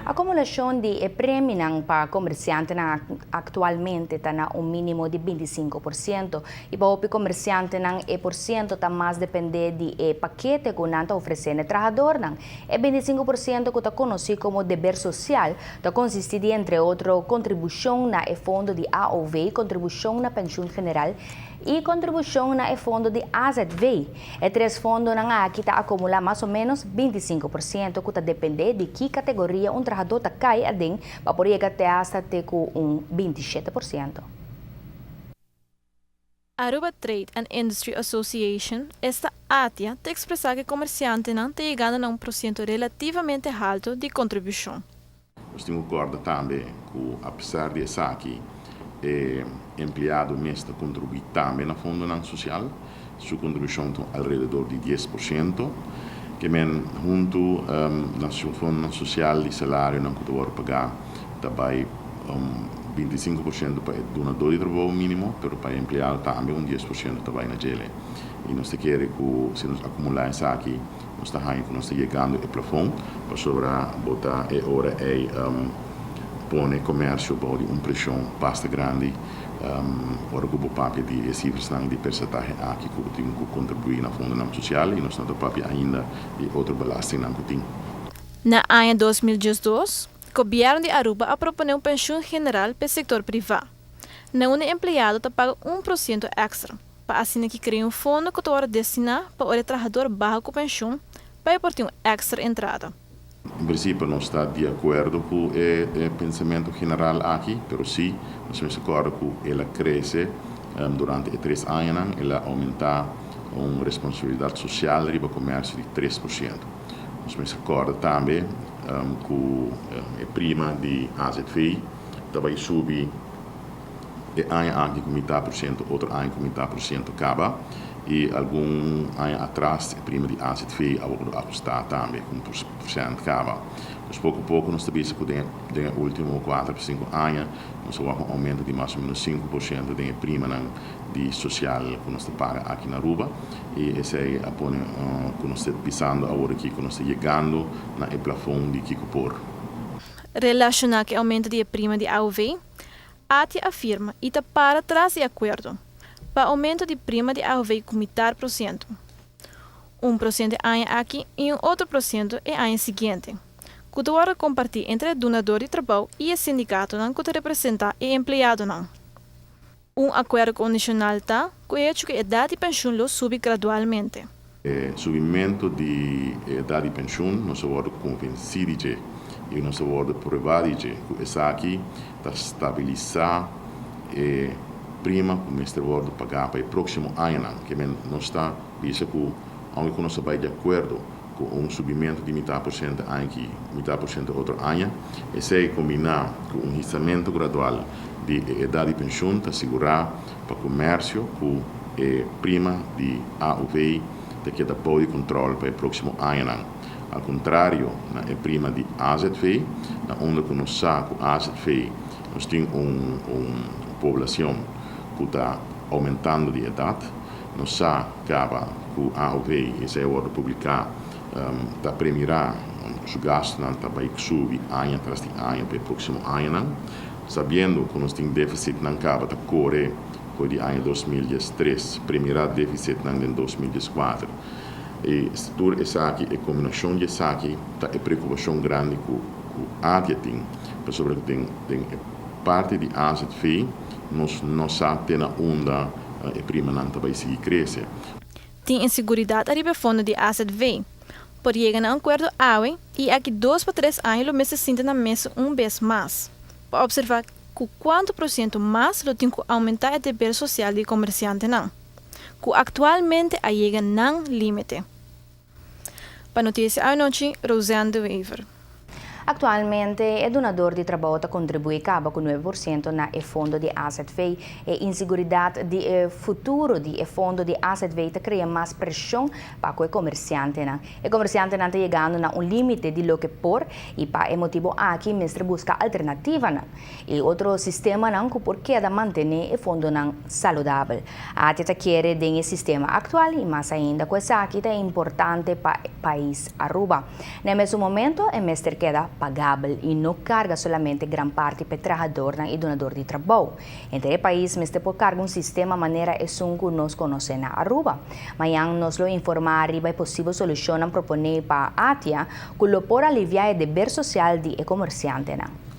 Akumulashon di e premionan pa komersiantenan aktualmente ta na un mínimo di 25% i pa hopi komersiantenan e porshento ta mas dependé di e pakete ku nan ta ofresé na trahadónan. E 25% ku ta konosí komo deber sosial ta konsistí di, entre otro, kontribushon na e fondo di AOV, kontribushon na penshun general i kontribushon na e fondo di AZV. E tres fondonan aki ta akumulá mas o ménos 25% ku ta dependé di ki kategoria un trahadó ta kai aden pa por yega te asta te ku un 27%. Aruba Trade and Industry Association, esta ATIA, ta ekspresá ku komersiantenan ta yegando na un porshento relativamente haltu di kontribushon. Nos tin ku kòrda tambe ku, apesar di esaki, e empleado mes ta kontribuí tambe na fondonan sosial, su kontribushon ta alrededor di 10%, ke men huntu na su fondonan sosial di salarionan ku ta wòrdu pagá ta bai 25% pa e dunadó di trabou mínimo, pero pa e empleado tambe un 10% ta bai na djele. I nos ta kere ku si nos akumulá esaki, nos ta haña ku nos ta yegando e plafòn, pasobra bo ta e ora ei pone komersio bou di un preshon basta grandi ora ku bo papia di e sifranan di persentahe aki ku tin ku kontribuí na fondonan sosial, i nos no ta papia ainda di otro belastingnan ku tin. Na aña 2012, gobièrnu di Aruba a proponé un penshun general pa e sektor privá, na unda empleado ta paga 1% èkstra, pa asina ku krea un fondo ku ta destiná pa e trahadó baha ku penshun pa por tin un èkstra entrada. En prinsipio, nos ta di akuerdo ku e pensamentu general aki, pero sí, nos ta di akuerdo ku el a krese durante e 3 añanan, el a oumentá un responsabilidat sosial riba komersio di 3%. Nos ta di akuerdo tambe ku e prima di AZV tambe a subi e aña aki ku 0,5%, otro aña ku 0,5% kaba, i algun aña atras e prima di AZV a ahustá tambe ku 1% kaba. Anto, poko poko nos ta ku den último 4 pa 5 aña nos a un oumento di mas o ménos 5% di prima di sosial ku nos ta paga aki na Aruba, i esei a pone ku nos ta pensando awor aki ku nos ta yegando na e plafòn di kiko por. Relashoná ku e oumento di prima di AOV, ATIA a afirmá i ta para tras di akuerdo pa oumento di prima di AOV ku 0,5%. 1% aña aki i un otro porshento e aña siguiente, ku ta kompartí entre e dunadó di trabou i e sindikatonan ku ta representá e empleadonan. Un akuerdo kondishonal ta ku e echo ku edat di penshun lo subi gradualmente. E subimentu di edat di penshun nos a wòrdu konvensí di dje i nos a wòrdu probá di dje ku esaki ta stabilisá e prima ku mester wòrdu pagá pa e próksimo añanan, ke men nos ta bisa ku aunke ku nos ta bai di akuerdo ku un subimentu di 0,5% aña aki, 0,5% otro aña, esei kombiná ku un hisamentu gradual di edat di penshun ta sigurá pa komersio ku e prima di AOV ta keda bou di kontròl pa e próksimo añanan. Al kontrario, na e prima di AZV, na unda ku nos sa ku AZV nos tin un poblashon ku ta oumentando di edat, nos sa kaba ku AOV, esei a wòrdu publiká, ta premirá su gastunan ta bai subi aña tras di aña pa e próksimo añanan, sabiendo ku nos tin défisitnan kaba ta kore for di aña 2013, premirá défisitnan den 2014. I tur esaki, e kombinashon di esaki, ta e preokupashon grandi ku ATIA tin, pasobra den parti di AZV nos no sa te na unda e primanan ta bai sigui krese. Tin inseguridat ariba fondo di AZV. Por yega na un akuerdo awe i aki 2 pa 3 aña lo mester sinta na mesa un bes mas, pa opservá ku kuantu porshento mas lo tin ku oumentá e deber sosial di komersiantenan, ku aktualmente a yega nan límite. Pa Notisia Anochi, Roseanne de Wever. Aktualmente, e dunadó di trabou ta kontribuí kaba ku 9% na e fondo di AZV. E inseguridat di futuro di e fondo di AZV ta krea mas preshon pa e komersiantenan. E komersiantenan ta yegando na un límite di loke por i pa e motibu aki mester buska alternativanan i otro sistemanan ku por keda mantené e fondonan saludabel. ATIA ta kere den e sistema aktual i mas ainda ku esaki ta importante pa pais Aruba. Na mesun momento, e mester keda pagabel y no carga solamente gran parti pa trahadornan y dunado di trabou. Henter pais mester por carga un sistema manera esun cu nos conoce na Aruba. Mañan nos lo informa riba e posibel solucion propone pa ATIA cu lo por alivia e deber social di comerciantenan.